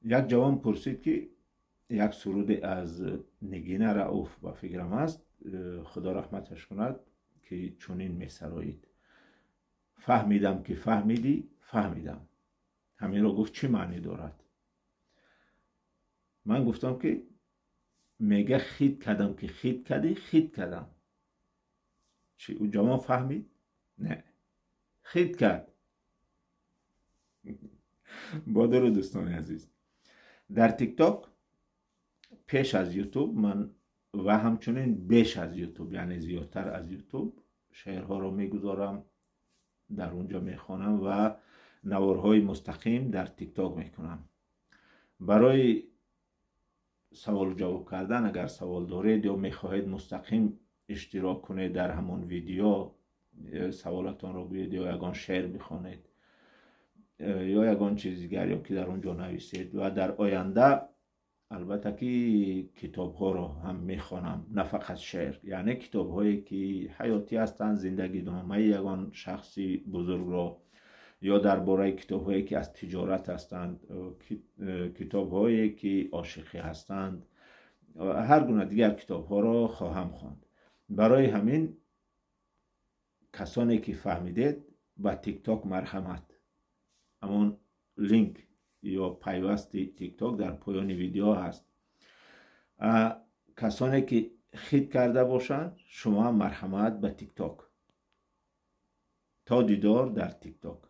Як ҷавон пурсид, ки як суруде аз Нигина Рауф, ба фикрам аст, худо раҳматаш кунад, ки чунин месароид: «Фаҳмидам, ки фаҳмидӣ, фаҳмидам». Ҳаминро гуфт, чӣ маънӣ дорад? Ман гуфтам, ки мега: «Хит кардам, ки хит кардӣ, хит кардам». Чи, ӯ ҷавон фаҳмид? Не, хит кард. Бо дуруд, дӯстони азиз. Дар ТикТок пеш аз Ютуб ман ва ҳамчунин беш аз Ютуб, яъне зиёдтар аз Ютуб, шеърҳоро мегузорам, дар он ҷо мехонам ва наворҳои мустақим дар ТикТок мекунам. Барои саволу ҷавоб кардан, агар савол доред ё мехоҳед мустақим иштирок кунед дар ҳамон видео, саволатонро гӯед ё ягон шеър бихонед ё ягон чизи дигар, ё ки дар он ҷо нависед. Ва дар оянда, албатта, ки китобҳоро ҳам мехонам, на фақат шеър, яъне китобҳое ки ҳаётӣ ҳастанд, зиндагиномаи ягон шахси бузургро ё дар бораи китобҳое ки аз тиҷорат ҳастанд, китобҳое ки ошиқӣ ҳастанд, ҳар гуна дигар китобҳоро хоҳам хонд. Барои ҳамин, касоне ки фаҳмидед, ба ТикТок марҳамат. Ҳамон линк ё пайвасти ТикТок дар поёни видео ҳаст. Касоне ки хит карда бошанд, шумо ҳам марҳамат ба ТикТок. То дидор дар ТикТок.